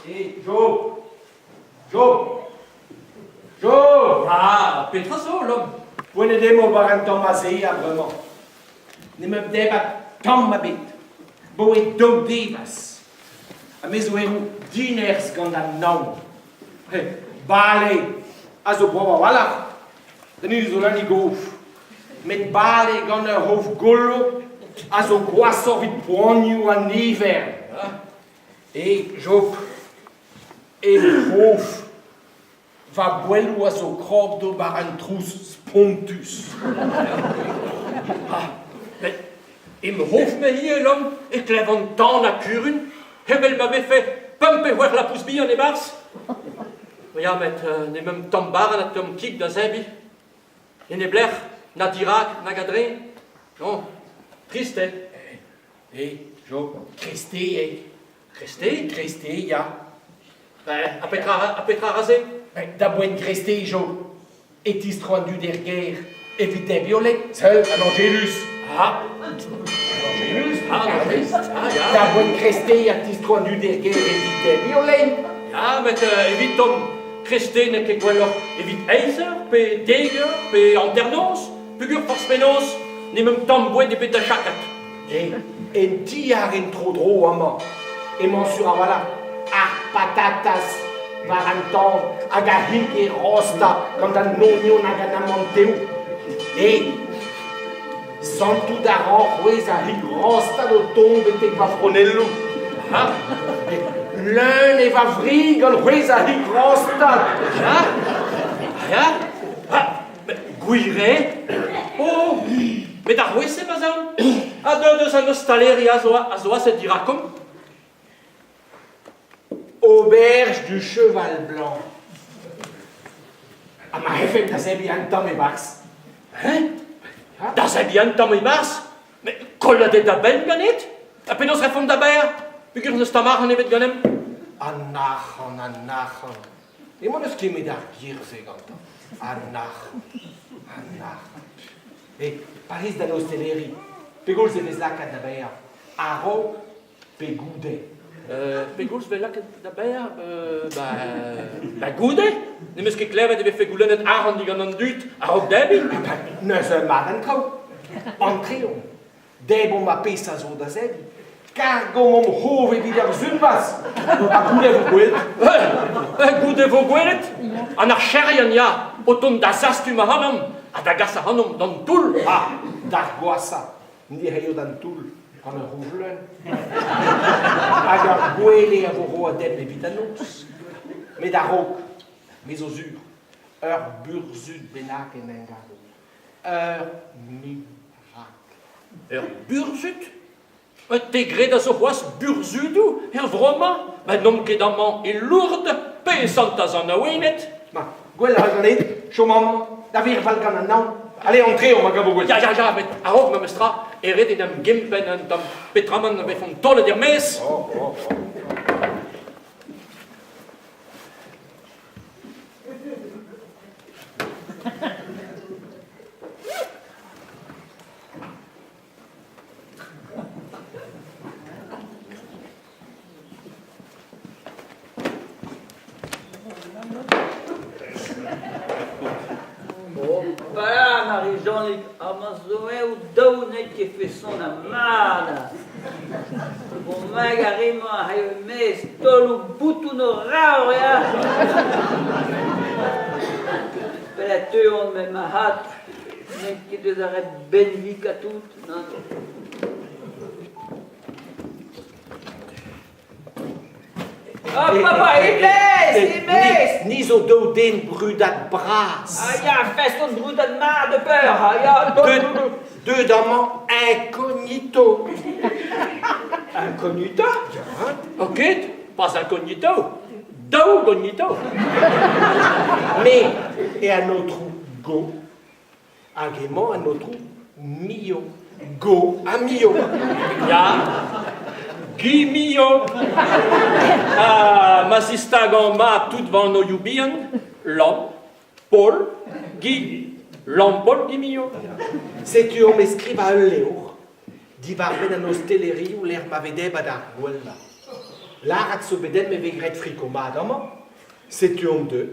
Eh, Job Job Job Ah, petra zo, Lom? Poent eo deomp ober un tamm azezañ bremañ. N'emañ debat tamm ebet. 'Baoe daou devezh. Ha me zo erru dinerzh gant an naon. Bale a zo brav a-walc'h. An hini zo leun e gof. Met bale gant ur c'hof gollo a zo gwashoc'h evit poanioù an ivern. E Job, e c'hof, va boelloù a zo krog d'ober un trouz spontus. Ah, met em c'hof-me ivez, Lom, e klevan tan ha kurun, evel ma vefe pemp pe c'hwec'h lapous bihan e-barzh. Ya, met n'emaomp tamm bara na tamm kig da zebriñ. E neblec'h, na dirak, nag a-dreñv. Non, trist eo. Eh, Job, kreste eo. Kreste? Kreste, ya. Ben, ha petra, ha petra ra se? Ben, da boent kreste, Job, e tistro an dud er gêr evit debriñ o led. Seul, an Angelus. Ah. An Angelus. Ah, an Angelus. Ah, ya. Da boent kreste e tistro an dud er gêr evit debriñ o lein. Ya, met evitomp, kreste n'eo ket gwelloc'h evit eizh eur, pe dek eur, pe hanternoz, peogwir forzh penaos n'emaomp tamm boued ebet da chakat. En ti ar en tro-dro amañ emañ sur a-walc'h ar patatas war an tan hag ar c'hig é rostañ gant an ognon hag an amanteoù. Eh, santout a ran c'hwezh ar c'hig rostat o tont betek va fronelloù. Ha? Leun eo va fri gant c'hwezh ar c'hig rostat. Ya? Ya? Ha, Gwir eo? Oh, met ar wezh-se, ma zaol, a deu deus an ostaleri a zo, a zo aset dirakomp. Auberge du Cheval Blanc. Ha ma c'hefet da zebriñ un tamm e-barzh. Hein? Da zebriñ un tamm e-barzh? Met kollet eo da benn ganit? Ha penaos refomp da baeañ? Peogwir n'eus tamm arc'hant ebet ganemp. An arc'hant, an arc'hant. Emañ n'eus ket met ar ger-se gantañ. An arc'hant, an arc'hant. E Pariz d'an osteleri, pegoulz e vez lakaet da baeañ? A-raok pe goude? Pegoulz 'vez lakaet da baeañ? Ba, ba goude? N'em eus ket klevet e vefe goulennet arc'hant digant an dud a-raok debriñ. Neuze mat an traoù. Antreomp. Debromp ar pezh a zo da zebriñ. Kargomp hom c'hov evit ar sunvaz. Ha goude vo gwelet. Goude vo gwelet. An archerien ya, o tont da zastum ac'hanomp ha da gas ac'hanomp d'an toull. Ah, d'ar gwashañ, ni 'raio d'an toull gant ur rouj-leun. Hag ar gwele a vo roet demp evit an noz. Met a-raok, me zo sur, ur burzhud bennak en emgavo. Ur mirakl. Ur burzhud? Te 'gred a zo c'hoazh burzhudoù er vro-mañ? Ma n'omp ket amañ e Lourdes pe e Santez-Anna-Wened. Ma, gwell a ra ganit chom amañ da verval gant an naon. Allez, entreomp hag a vo gwell. Ya, ya, ya, met a-raok memes tra e ret en em gempenn un tamm petramant a vefont taolet er-maez. Oh, oh, oh. Hopala, Marie-Janig, amañ zo eo daou n'eo ket feson ha mat. Bremaik ar re-mañ a c'hello e-maez taoloù botoù 'n o raok ya. Pell a teuont met ma c'had n'eo ket deus ar re benvig ha tout, nann. Ah, papa, e-maez, e-maez! Ni zo daou den brudat bras. Ah ya, feson brudat mat de peur. Ah ya, Deut amañ incognito. Incognito? Ok, pas incognito, daou gognito. Me eo an aotrou Go Hag emañ an aotrou Millau. Go ha Millau. Ya, Guy Millau. Ha ma zistagañ mat tout va anvioù bihan, Lam, Paul, Guy. Lam-Paul Guy Millau. Setu omp e skrivañ ul levr diwar-benn an ostelerioù lec'h ma vez debret ar gwellañ. Lâret zo bet dimp e vez graet friko mat amañ. Setu omp deuet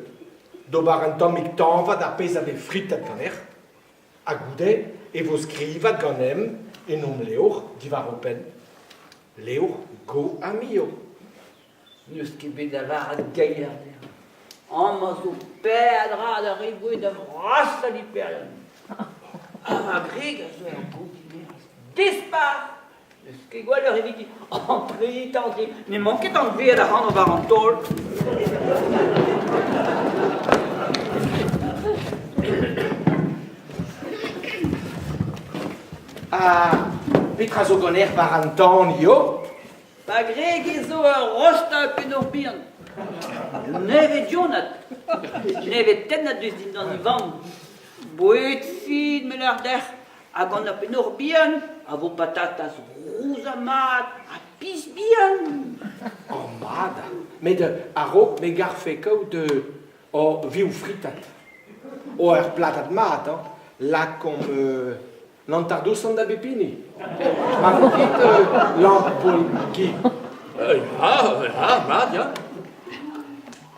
d'ober un tammig tañva d'ar pezh a vez fritet ganec'h. Ha goude e vo skrivet ganemp en hom levr diwar ho penn. Levr Go ha Mio. N'eus ket bet lavaret gaer dezhañ. Amañ zo peadra da reiñ boued da vrasañ liperion. Ha ma gwreg a zo ur goginerez dispar. N'eus ket gwelloc'h eviti. Antreet, antreet. N'emañ ket anveet ac'hanon war an taol. Ha petra zo ganec'h war an tan hiziv? Pa gregi zo ur rostañ pennoù bihan. Nevez dionat. Nevez tennet deus dindan e vamm. Boued fin me lâr dec'h. Ha gant ar pennoù bihan a vo patatas rouzañ mat ha piz bihan. Oh mat. Met a-raok me garfe kaout ur vioù fritat. Oh ur platad mat hañ. Lakaomp L'antardosan da bep hini. Ma vo ket lamp-bol-gi. Ya, ya, mat, ya.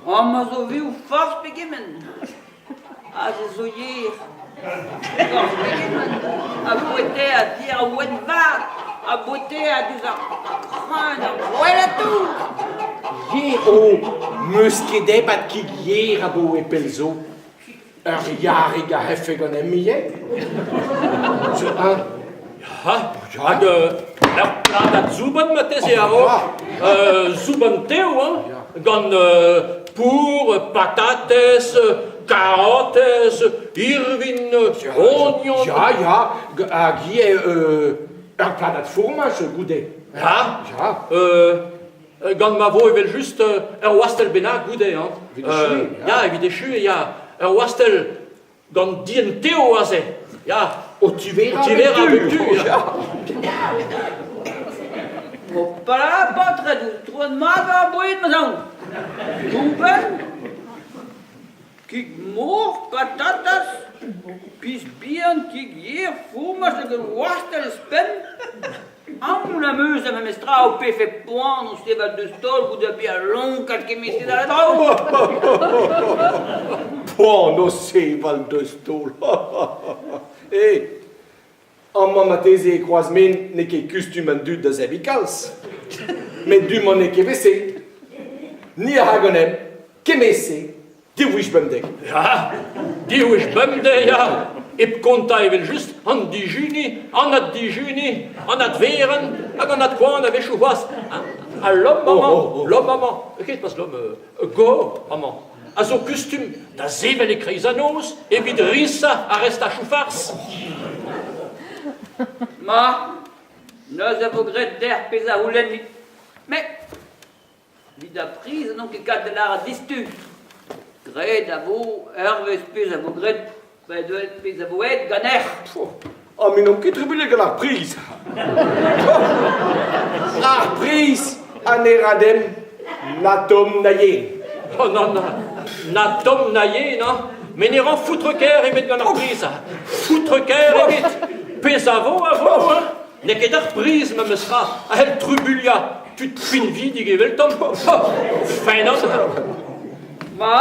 Amañ zo vioù forzh pegement. Aze zo yer. Forzh pegement. A bouete a dir a ouenn vat. A bouete a diouzh ar c'hreun, ar gwellañ tout. Yer oh, 'meus ket ebat kig yer abaoe pell zo. Ur yarig a c'heffe ganemp ivez. Zo un. Ha, hag ur pladad soubenn marteze a-raok. Soubenn tev, hein, gant pour, patatez, karotez, irvin, ognon. Ya, ya, hag ivez ur pladad fourmaj goude. Ya. Ya. Gant ma vo evel-just ur wastell bennak goude hañ. Evit echuiñ, ya. Ya, evit echuiñ, ya. Ur wastell gant dienn tev aze, ya. O tiverañ O tiverañ bep tu, ya. Hopala, paotred, troet mat war ar boued, ma zaon. Doubenn, kig mor, patatas, piz bihan, kig yer, fourmaj hag ur wastell ouzhpenn. Aon am eus memestra ho pefe poan o sevel deus taol goude bezañ lonkat kement-se da draoù. Poan o sevel deus taol. Eh, amañ marteze e Kroaz-Men n'eo ket kustum an dud da zebriñ kalz. Met du-mañ n'eo ket evel-se. Ni a ra ganemp kement-se Div wech bemdez. Ya, div wech bemdez, ya. Hep kontañ evel-just an dijuniñ, an addijuniñ, an adverenn hag an adkoan a-wechoù c'hoazh. Ha Lom amañ, oh, oh, oh. Lom amañ, ket pas Lom, Go amañ, a zo kustum da sevel e-kreiz an noz evit riñsañ ar restachoù fars. Ma, neuze a vo graet dec'h pezh a c'houlennit. Met Evit ar priz n'on ket kat da lâret distu. Graet a vo hervez pezh a vo graet pezh a vo aet ganec'h. Ah, me n'on ket trubuilhet gant ar priz. Ar priz a ne ra demp na tomm na yen. Oh non, na tomm na yen, hein. Me ne ran foutre-kaer ebet gant ar priz. Foutre-kaer ebet. Pezh a vo, a vo, hein. N'eo ket ar priz memes tra a c'hell trubuilhañ tud pinvidik eveltañ. Fenant. Ma,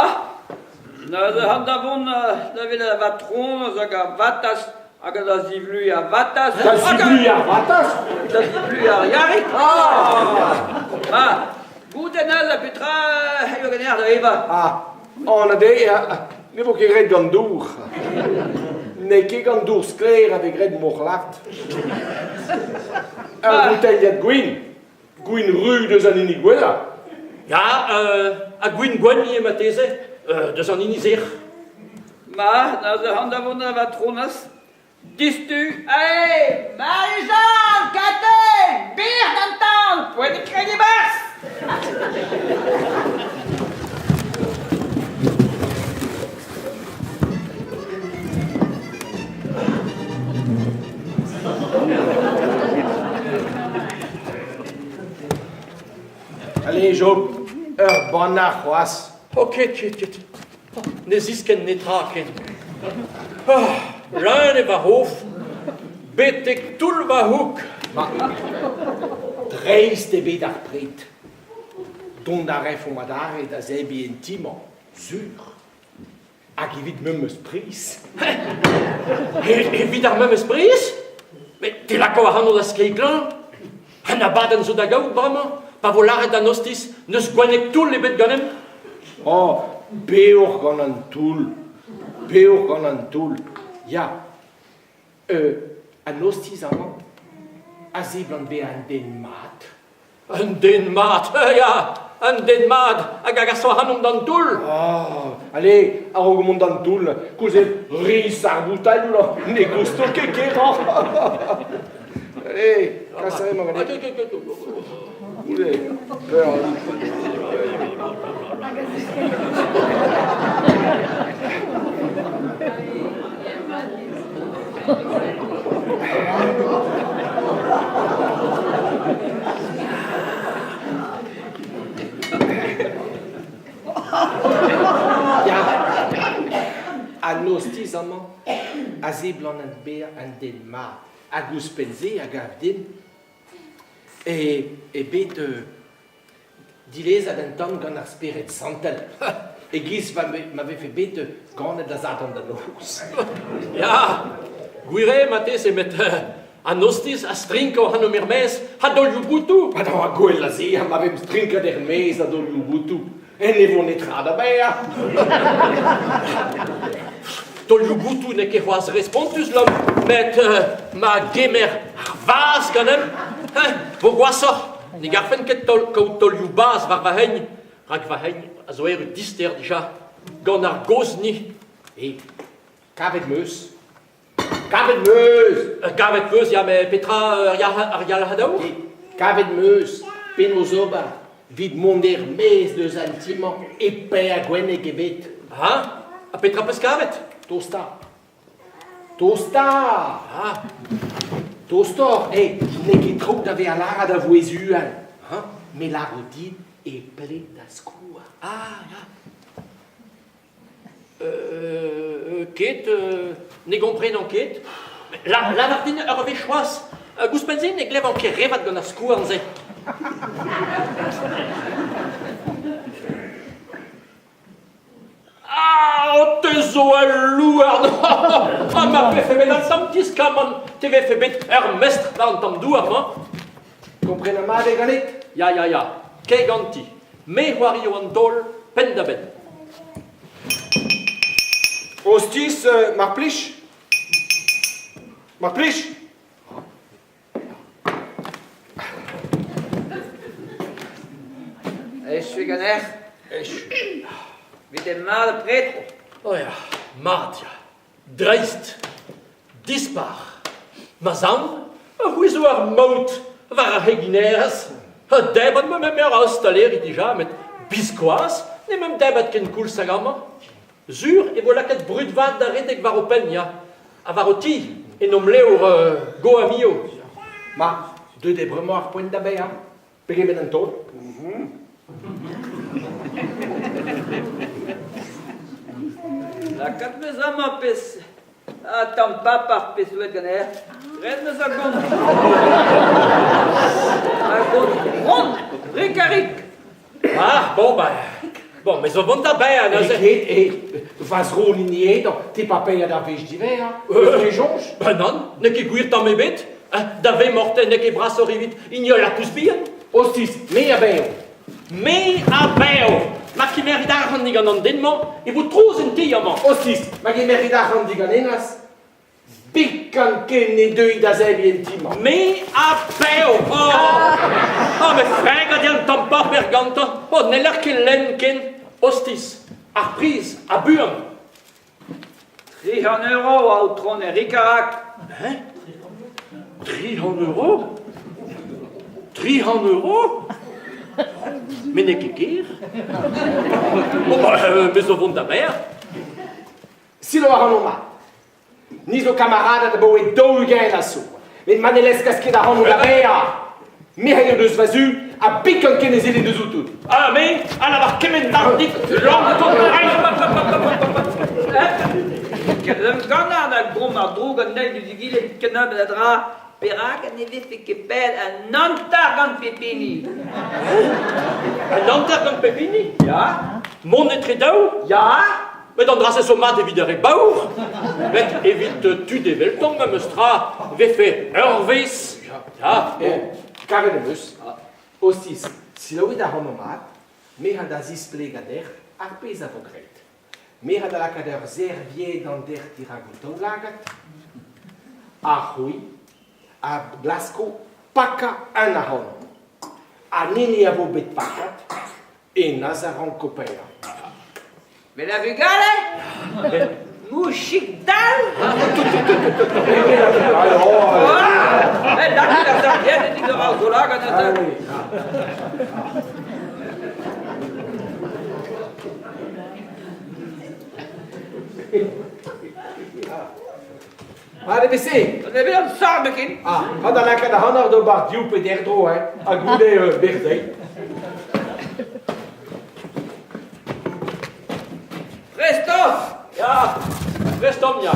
neuze an da vont da welet ar vatroñs hag ar vataz hag da zivluiñ ar vataz. Da zivluiñ ar vataz? Da zivluiñ ar yarig. Ah! Ma, goude neuze petra eo ganeoc'h da evañ? Ah, anat eo, ne vo ket graet gant dour. N'eo ket gant dour sklaer a vez graet morlard. Ur bouteillad gwin, gwin ruz deus an hini gwellañ. Ya, ha gwin gwenn ivez marteze, deus an hini sec'h. Ma, neuze an da vont da vatronez. Distu, Hey, Marie-Jeanne, Katell, bir d'an taol, poent eo kregiñ e-barzh! Allez, Job, ur bannac'h c'hoazh. Oh, ket, ket, ket. Ne ziskenn netra ken. Ah, leun eo va c'hof, betek toull va c'houg. Ma, dreist eo bet ar pred. Dont a refomp adarre da zebriñ en ti-mañ, sur. Hag evit memes priz. Evit ar memes priz? Met te lako ac'hanon da skeiñ klañv? Un abadenn zo da gaout bremañ, pa vo lâret d'an ostiz n'eus gwenneg toull ebet ganemp. Oh, peoc'h gant an toull, peoc'h gant an toull. Ya, an ostiz amañ a seblant bezañ un den mat. Un den mat, ya, un den mat hag a gaso ac'hanomp d'an toull. Ah, allez, a-raok mont d'an toull, koulz eo riz ar boutailhoù là, ne gousto ket keroc'h. Allez, kas a emañ ganin. Goude, peur. Ya, an ostiz amañ a seblant bezañ un den mat hag ouzhpenn-se a gav din eo bet Dilezet un tamm gant ar Spered Santel, e-giz ma vefe bet ganet da Sadorn da noz. Ya, gwir eo marteze, met an ostiz a strink ac'hanomp er-maez a-daolioù boutoù. Ha da gwell a se, ha ma vemp strinket er-maez a-daolioù boutoù, en ne vo netra da baeañ. Taolioù boutoù n'eo ket c'hoazh re spontus, Lom, met ma gemer ar vazh ganemp, vo gwashoc'h. Ne garfen ket kaout taolioù bazh war va c'hein, rak va c'hein a zo erru dister dija, gant ar gozhni. E, kavet 'm eus. Kavet 'm eus! Kavet 'peus, ya, met petra ar yalc'hadaour? E, kavet 'm eus penaos ober evit mont er-maez deus an ti-mañ e paeañ gwenneg ebet. Ha? Ha petra 'peus kavet? Tosta. Tosta! Ah! Tostoc'h eo, n'eo ket traoù da vezañ lâret a vouezh uhel. Hein? Me lâro dit e pleg da skouarn. Ah, ya. Ket, ne gomprenan ket. Lavar din ur wech c'hoazh. Ouzhpenn-se ne glevan ket re vat gant ar skouarn-se. Ah, te zo ul louarn! Ha ma vefe bet an tamm diskamant, te vefe bet ur mestr war an tamm douar-mañ. Kompren a mat eo ganit? Ya, ya, ya, kae ganti. Me c'hoario an daol penn-da-benn. Ostiz, mar plij? Mar plij? Echu ganec'h? Echu. Vit mat ha pred? Oh ya, mat ya. Dreist. Dispar. Ma zamm, c'hwi zo ar maout war ar c'heginerez. Ha debret 'm eus ur ostaleri dija, met biskoazh ne 'm debret ken koulz hag amañ. Sur e vo lakaet brud vat da redek war ho penn, ya. Ha war ho ti, en hom levr Go Amio. Ma, deuet eo bremañ ar poent da baeañ. Pegement an taol? Lakaat 'meus amañ pezh ha tamm paper pezh zo ganeoc'h. Graet 'meus ar gont. Ar gont ront, rik-ha-rik. Ah, bon, ben, bon, mais zo vont da baeañ neuze. Ket, e, va zro hini eo, te pa paeañ d'ar wech diwezhañ. Eus ket soñj? Ben nann, n'eo ket gwir tamm ebet. Da vemorte n'eo ket brasoc'h evit hini ul lapous bihan. Ostiz, me a baeo. Me a baeo. Ma kemerit arc'hant digant an den-mañ, e vo trouz en ti amañ. Ostiz, ma gemerit arc'hant digant hennezh, Biken ken ne deui da zebriñ en ti-mañ. Me a baeo! Oh! Oh, met fregat eo an tamm paper gantañ. Oh, n'heller ket lenn ken. Ostiz, ar priz, ha buan. 300 euro, aotrone Rikarak. Hein? 300 euro? 300 euro? Met n'eo ket ker. Bon, bah, me zo vont da baeañ. Selaou ac'hanomp mat. Ni zo kamaraded abaoe 40 a zo. Met ma ne leskas ket ac'hanomp da baeañ, me c'hello deus va zu ha biken ken ez elin deus outout. Ah, me a lavar kement all dit, lampon Ket em ganard a gomp ar droug an eil diouzh egile ken nebeut a dra. Perak ne vefe ket paeet an hanter gant pep hini? An hanter gant pep hini? Ya. Mont etre daou? Ya. Met an dra-se zo mat evit ar re baour. Met evit tud eveltomp memes tra 'vefe ur wezh. Ya, bon. Kavet em eus. Ostiz, selaouit ac'hanomp mat. Me a da zisplegañ dec'h ar pezh a vo graet. Me a da lakaat ur serviedenn dec'h dirak ho taoulagad. Ha c'hwi a glasko pakañ un ac'hanomp. An hini a vo bet pakat, hennezh a ranko paeañ. Met ar vugale Mouchig dall Met lakaet ar serviedenn evit ar daoulagad neuze. Mat e vez-se? Ne vez an sort ken. Ah, ha da lakaat ac'hanoc'h d'ober div pe der dro, hein, ha goude bec'h Prest oc'h? Ya, prest omp, ya.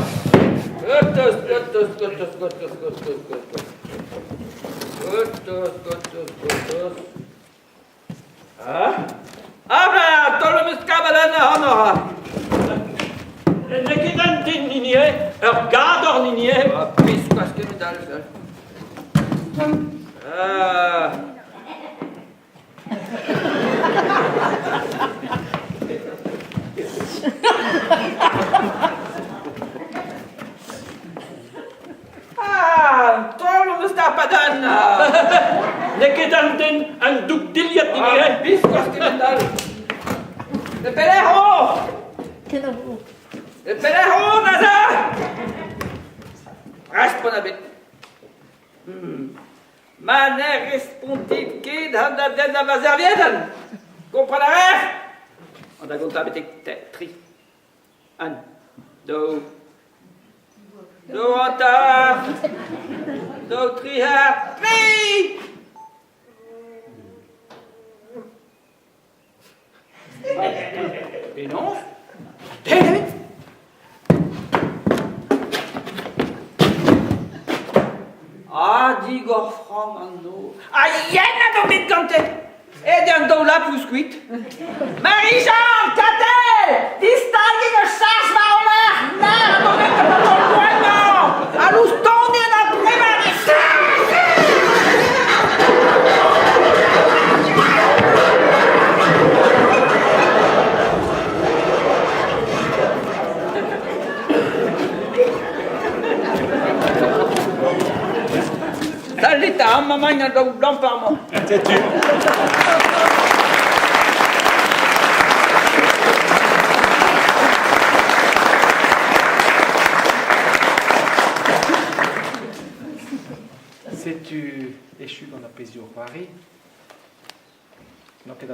Gotos, gotos, gotos, gotos, gotos, gotos. Gotos, gotos, gotos. Ah, ah ben, taol am eus kavet ac'hanoc'h. N'eo ket un den hini eo, ur gador hini eo. Ah, biskoazh ket dall. Ah. Ah, taol am eus tapet un. N'eo ket an den an doug-dilhad hini eo. Biskoazh kement all. E pelec'h oh? Kenavo. E pelec'h oh, neuze? Respont ebet. Ma ne respontit ket an da dennañ ma serviedenn, kompren a reer? An da gontañ betek tri. Un, daou, daou hanter, daou tri ha tri! Penaos? Den Ah, digor frank an nor. Ha yen a zo bet gante! Aet eo an daou lapous kuit. Marie-Jeanne, Katell, distagit ur chas war ho lerc'h! Nac'h a zo bet gant an taol bremañ! Ha loustoniet ar bremañ! Salut 'ta, amañ an daou blampar-mañ. Setu. Setu echu gant ar pezhioù c'hoari. N'eo ket